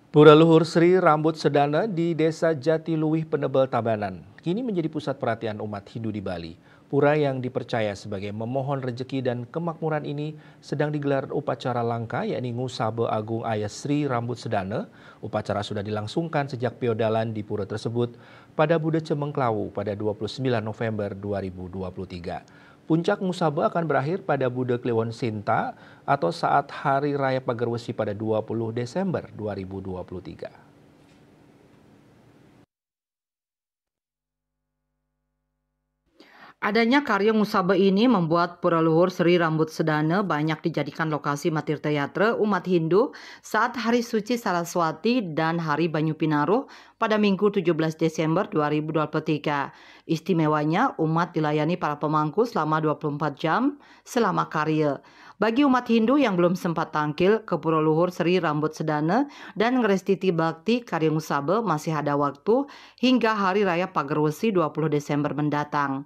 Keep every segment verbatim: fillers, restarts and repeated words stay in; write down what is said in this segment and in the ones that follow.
Pura Luhur Sri Rambut Sedana di Desa Jatiluwih, Penebel, Tabanan, kini menjadi pusat perhatian umat Hindu di Bali. Pura yang dipercaya sebagai memohon rezeki dan kemakmuran ini sedang digelar upacara langka, yakni Ngusaba Agung Aya Sri Rambut Sedana. Upacara sudah dilangsungkan sejak piodalan di pura tersebut pada Buda Cemengklawu pada dua puluh sembilan November dua ribu dua puluh tiga. Puncak Ngusaba akan berakhir pada Buda Kliwon Sinta atau saat Hari Raya Pagerwesi pada dua puluh Desember dua ribu dua puluh tiga. Adanya karya Ngusaba ini membuat Pura Luhur Sri Rambut Sedana banyak dijadikan lokasi matirta yatra umat Hindu saat Hari Suci Saraswati dan Hari Banyu Pinaruh pada Minggu tujuh belas Desember dua ribu dua puluh tiga. Istimewanya, umat dilayani para pemangku selama dua puluh empat jam selama karya. Bagi umat Hindu yang belum sempat tangkil ke Pura Luhur Sri Rambut Sedana dan ngrestiti bakti karya Ngusaba, masih ada waktu hingga Hari Raya Pagerwesi dua puluh Desember mendatang.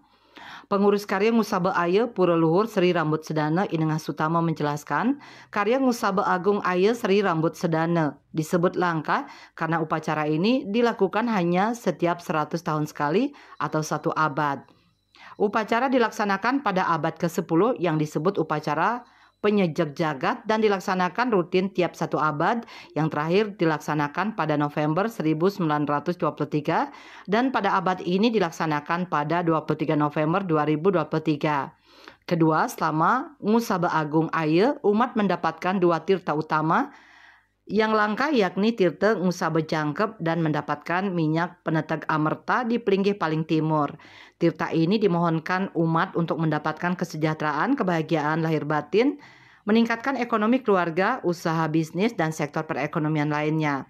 Pengurus karya Ngusaba Aya Pura Luhur Sri Rambut Sedana, Inengah Sutama, menjelaskan, karya Ngusaba Agung Aya Sri Rambut Sedana disebut langka karena upacara ini dilakukan hanya setiap seratus tahun sekali atau satu abad. Upacara dilaksanakan pada abad kesepuluh yang disebut upacara penyejek jagat dan dilaksanakan rutin tiap satu abad, yang terakhir dilaksanakan pada November seribu sembilan ratus dua puluh tiga dan pada abad ini dilaksanakan pada dua puluh tiga November dua ribu dua puluh tiga. Kedua, selama Ngusaba Agung Aya, umat mendapatkan dua tirta utama yang langka, yakni tirta Ngusaba Jangkep dan mendapatkan minyak peneteg amerta di pelinggih paling timur. Tirta ini dimohonkan umat untuk mendapatkan kesejahteraan, kebahagiaan lahir batin, meningkatkan ekonomi keluarga, usaha bisnis, dan sektor perekonomian lainnya.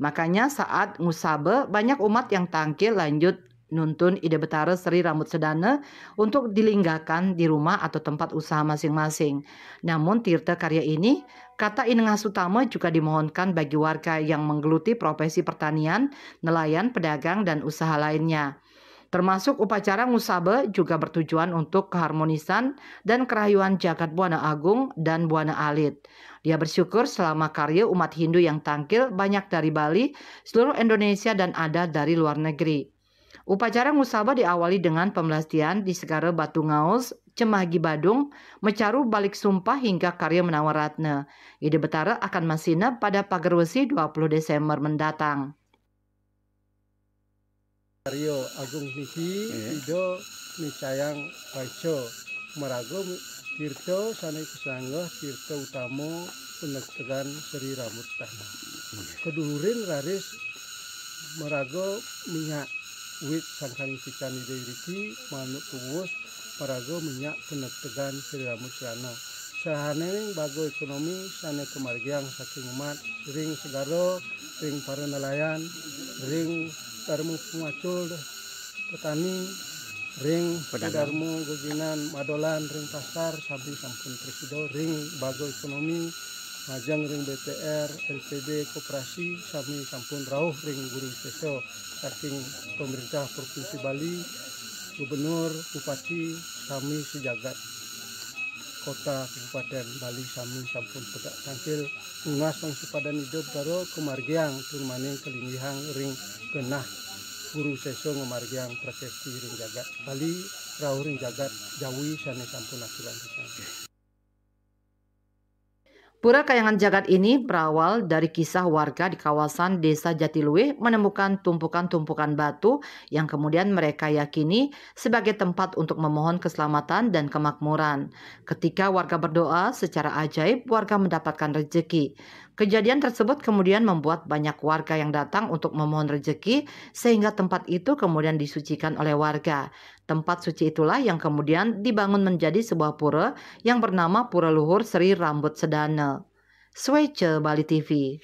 Makanya saat Ngusaba, banyak umat yang tangkil lanjut nuntun Ida Betara Sri Rambut Sedana untuk dilinggakan di rumah atau tempat usaha masing-masing. Namun tirta karya ini, kata Inengah Sutama, juga dimohonkan bagi warga yang menggeluti profesi pertanian, nelayan, pedagang, dan usaha lainnya. Termasuk upacara Ngusaba juga bertujuan untuk keharmonisan dan kerahayuan jagat Buana Agung dan Buana Alit. Dia bersyukur selama karya umat Hindu yang tangkil banyak dari Bali, seluruh Indonesia, dan ada dari luar negeri. Upacara Ngusaba diawali dengan pemelastian di Segara Batu Ngaus, Cemahgi Badung, Mecaru Balik Sumpah hingga karya Menawa Ratna. Ida Betara akan masineb pada Pagerwesi dua puluh Desember mendatang. Karya agung niki Ida micayang paica maraga tirta sane kasanggah tirta utama penektegan Sri Rambut Sedana. Kedulurin raris maraga minyak wit sangkaning pican Ida iriki manut tuwus maraga minyak penektegan Sri Rambut Sedana. Sahaning baga ekonomi sane kamargiang saking umat ring segara, ring para nelayan, ring darma pamacul petani, ring Pedagang. Darma geginan madolan ring pasar sami sampun prasida, ring baga ekonomi majeng ring B P R, L P B, koperasi sami sampun rauh ring Guru Sesa saking pemerintah Provinsi Bali, gubernur, bupati, sami sejagat kota kabupaten Bali sami sampun pegak tangkil nunas pangsupadan Ida Betara kamargiang tur maning kalinggihang ring genah Guru Sesa ngamargiang prakesti ring jagat Bali, rauh ring jagat Jawi sane sampun aturang pisan. Pura Kayangan Jagat ini berawal dari kisah warga di kawasan Desa Jatiluwih menemukan tumpukan-tumpukan batu yang kemudian mereka yakini sebagai tempat untuk memohon keselamatan dan kemakmuran. Ketika warga berdoa, secara ajaib warga mendapatkan rezeki. Kejadian tersebut kemudian membuat banyak warga yang datang untuk memohon rezeki, sehingga tempat itu kemudian disucikan oleh warga. Tempat suci itulah yang kemudian dibangun menjadi sebuah pura yang bernama Pura Luhur Sri Rambut Sedana. Swece, Bali T V.